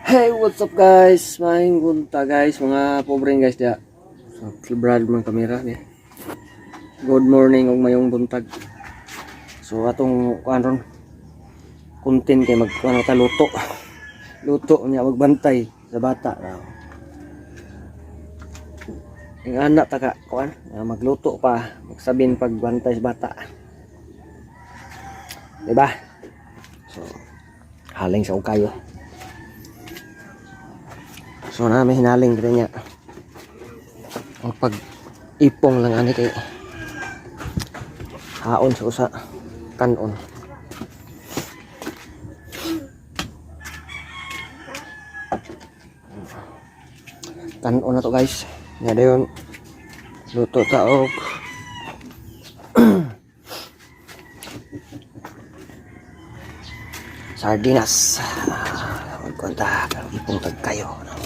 Hey, what's up, guys? Maayong buntag, guys, mga pobreng guys dia. So, Brad mga kamera niya. Good morning ug mayong buntag. So atong kuan ron, content kay mag kuan ta, luto. Luto niya, magbantay sa bata raw. Yung anak ta ka kuan, magluto pa, magsabin pagbantay sa bata. Diba? So haling sa ukayo. So na may hinaling diri niya. Ang pag ipong lang ani kay haon sa usa kanon. Kanon na to, guys. Nga dayon luto ta og sardinas. Ah, magkuan ta, ipong tag kayo. No?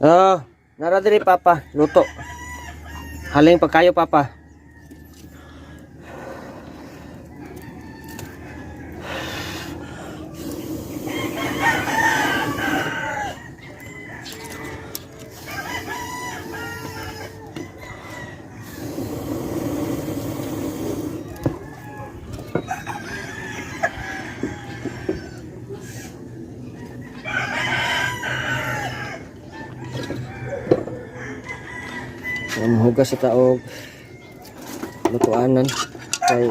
Oh, nara diri, Papa, luto. Haling pagkayo, Papa. Hugas sa taog lutuanan kay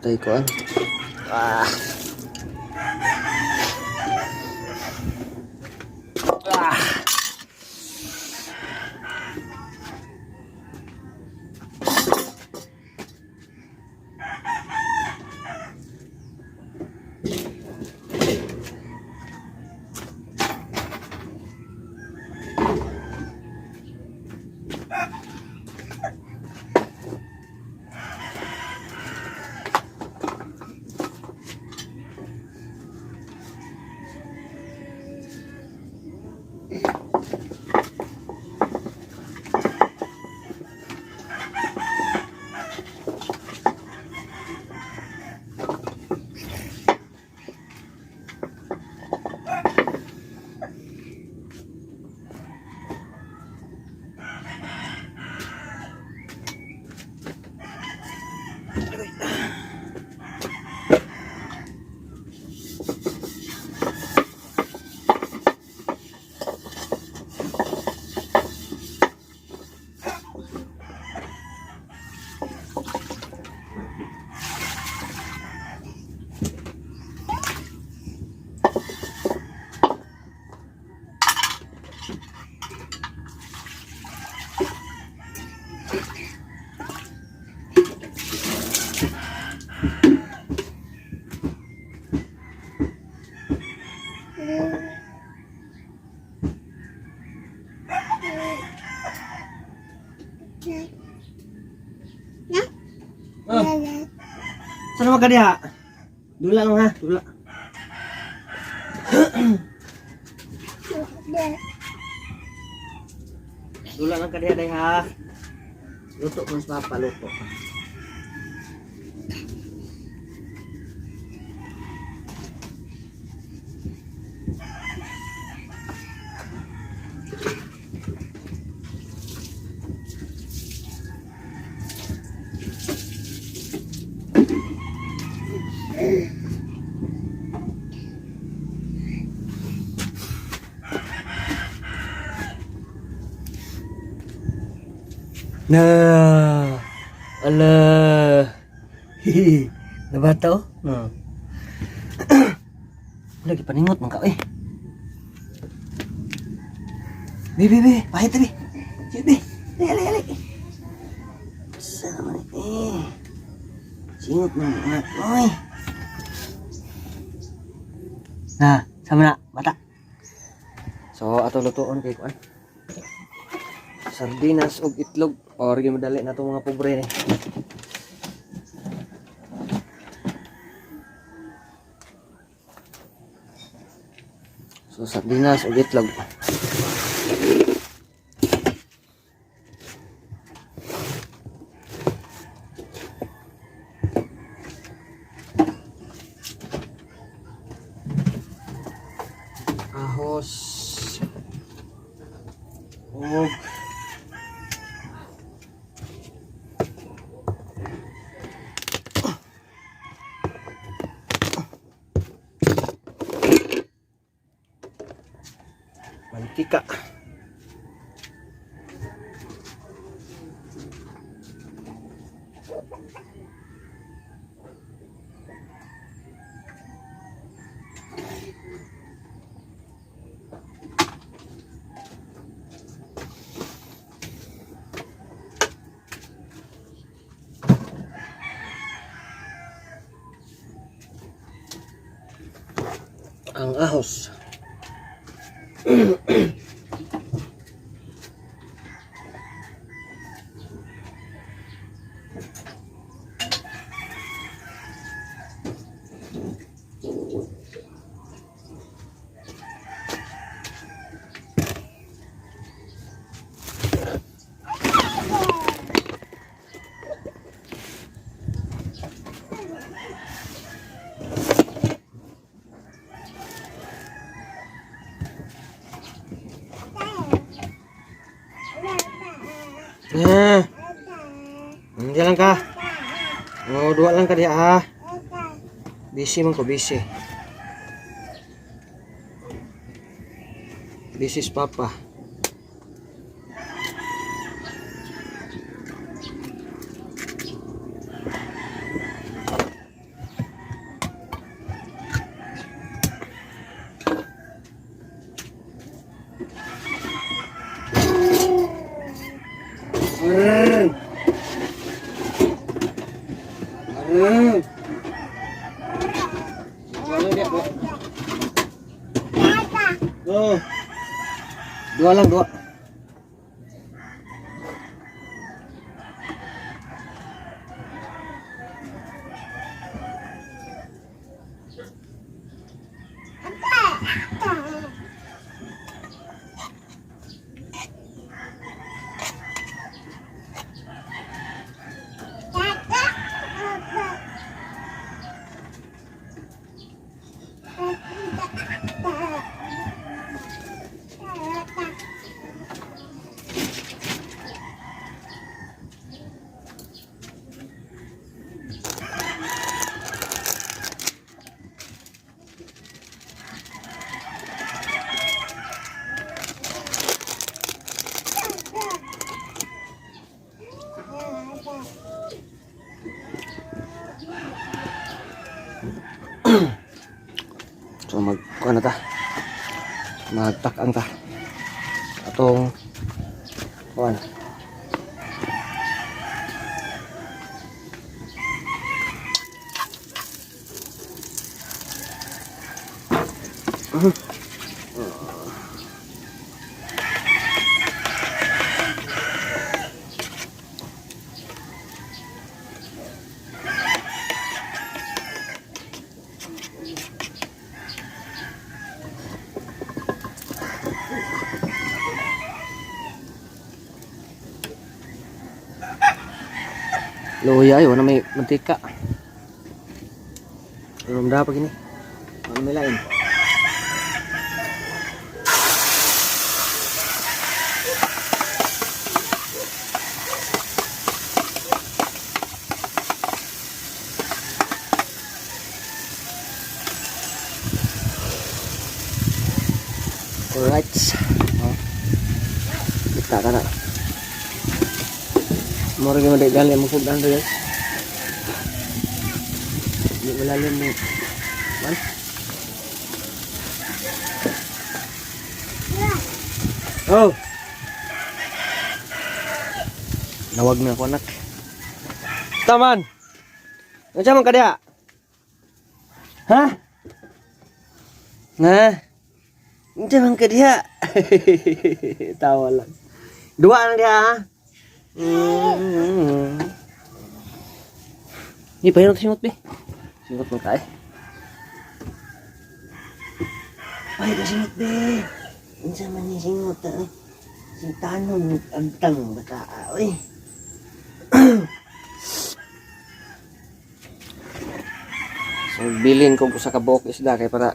tay kuan. Ah. Ah. Oh. Saan naman ka diha? Dula lang ha, dula. Dula lang ka diha day ha. Luto ko sa Papa, luto. Na. Ala. Hihi. Nabata oh. No. Lagi paningot man ka eh. Bi bi bi, pahit bi. Sige bi. Ali ali ali. Sa naman eh. Singot man nga. Oy. Na, sama na, bata. So ato lutuon kay kuan. Sardinas ug itlog or madali na itong mga pobre ni. So sardinas ug itlog. Ahos ug mantika. Ang ahos. Eh. Hindi lang ka. Oh, duwa lang ka diha ha. Busy man ko, busy. This is Papa. Arr! Arr! Dua lang dia, dua. Oh. Dua lang, dua. So mag kuan na ta. Magtak-ang ta. Atong kuan. Luya ay wala may mantika. Rumda pa gini. Wala may lain. Alright. Oh. Kita ka na. Mura gyud man dali mo pugdan guys. Di malalim mo. Man. Oh. Nawag na ako, anak. Taman. Unsa man ka diha? Ha? Na? Unsa man ka diha? Tawa lang. Duwa lang diha ha? Ni pa singot be. Singot man ka eh. Ay, kasingot be. Unsa man ni singot eh. Si tanom agtang bata oy. So bilin ko sa kabuok isda kay para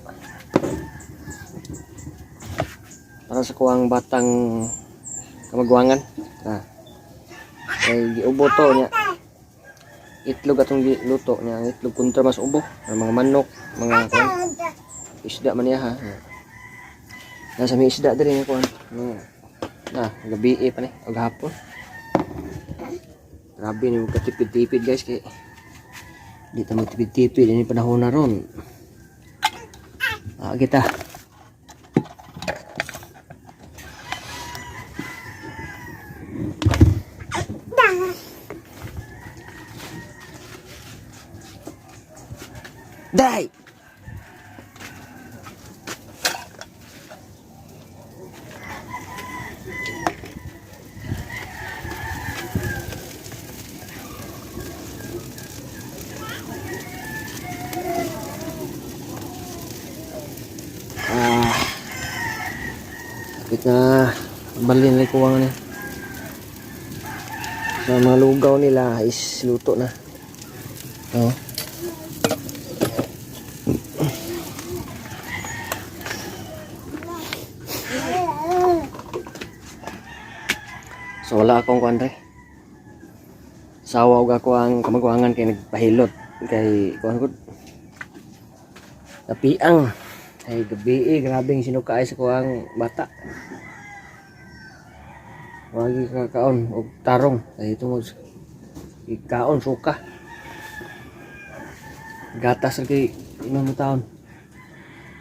para sa kuang batang kamagwangan. Ah. Kay giubo to niya. Itlog atong giluto niya, ang itlog kontra mas ubo, ang mga manok, mga kuan. Isda man niya ha. Nasa may isda diri nga kuan. Na, na gabi eh, pa ni, og hapon. Grabe ni katipid-tipid guys kay di ta magtipid-tipid ini panahon na ron. Ah, kita. Dai. Ah. Kapit na balin na kuwang ni. Sa mga lugaw nila is luto na. Oh. So wala akong kuan re. Sawa og ako ang kamagwangan kay nagpahilot kay kuan gud. Napiang. Ay gabi eh, grabe ang sinukaay sa kuang bata. Wagi ka kaon og tarong ay tungod sa ikaon suka. Gatas ra kay inom mo taon.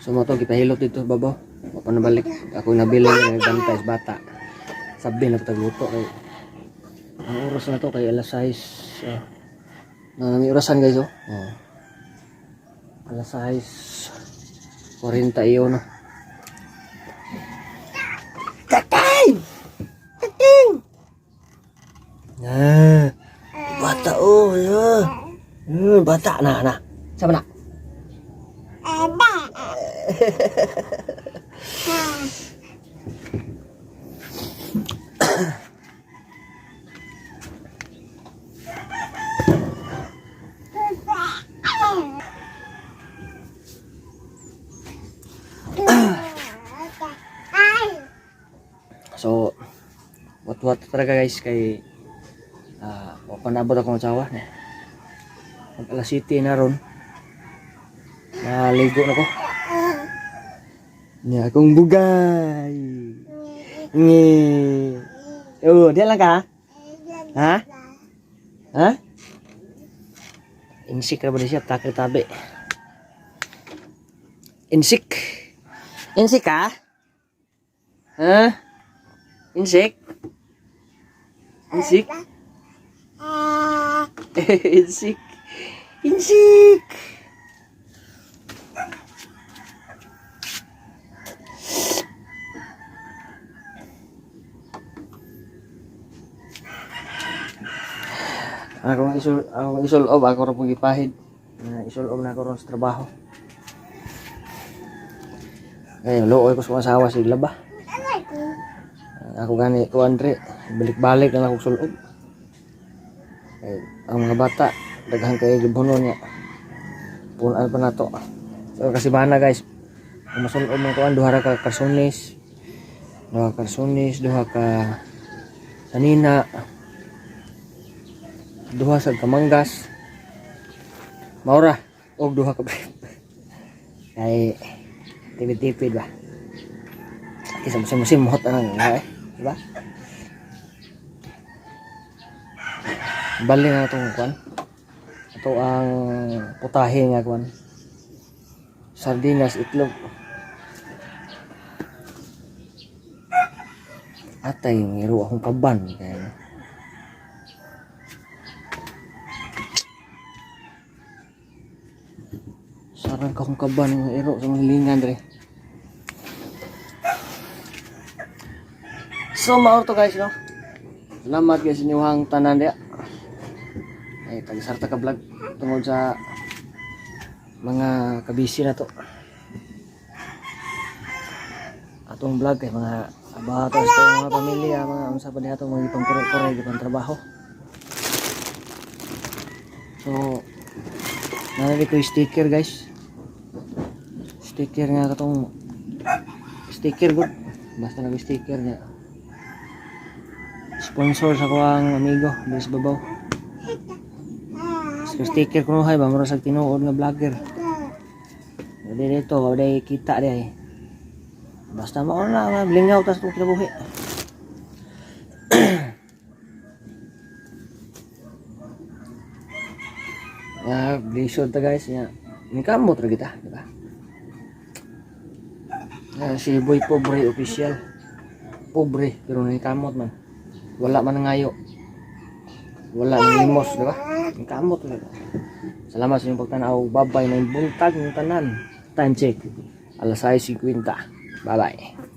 So mo to gipahilot dito sa babaw. Wa pa nabalik. Ako nabili nga nagbantay sa bata. Sabi na patagluto kay ang oras na to kay alas 6. Na may orasan guys oh. Oh. Alas 6:41 na. Tatay! Tatay! Ah, Bata oh, ya. Bata na na. Sama na. So, what talaga guys kay wa pa naabot akong asawa na. Mag alas 7 na ron. Naligo na ko. Nya akong bugay. Nge. Oh, diyan lang ka? Ha? Ha? Insik ra ba ni siya takil tabi. Insik. Insik ka? Ha? Insik? Insik? Insik. Insik. Akong isul akong isulob ako ra pong gipahid. Na isulob na ako ron sa trabaho. Ay, luoy ko sa akong asawa sig laba. Ako gani ko Andre, balik-balik na lang ako sulob. Ay, ang mga bata daghan kay gibhunon niya. Punan pa nato. So kasi bana guys, kung masulob man ko duha ra ka karsones. Duha ka karsones, duha ka sanina. Duha sa kamanggas. Maura og duha ka brief. Kay tipid-tipid ba. Kaysa musim-musim hot anang nga eh, di ba? Bali na itong kwan. Ito ang putahe nga kwan. Sardinas, itlog. Atay, mayroon akong kaban. Kaya, sarang ka akong kaban ng iro sa mga hilingan dre. So, maor to guys, no? Salamat guys sa inyong tanan diya. Ay, tagisarta ka vlog tungod sa mga kabisi na to. Atong vlog kay mga bata sa atong mga pamilya, mga unsa pa diha atong mga ipangkure-kure gipang trabaho. So, nanali ko yung sticker, guys. Sticker nga katong sticker good. Basta nag sticker nga. Sponsor sa kuang amigo diri sa babaw. So, sticker kuno hay ba mura sa tinuod nga vlogger. Dili dito, wala kita di ay. Basta mao na nga blingaw tas itong kinabuhi. Ya, blisod ta, guys ya. Ni kamot ra kita, di ba? Ah, si Boy Pobre Official. Pobre pero ni kamot man. Wala man ngayo. Wala nang limos, di ba? Ni kamot ra. Salamat sa inyong pagtanaw. Bye-bye na buntag ng tanan. Time check. Alas 6:50. Bye-bye.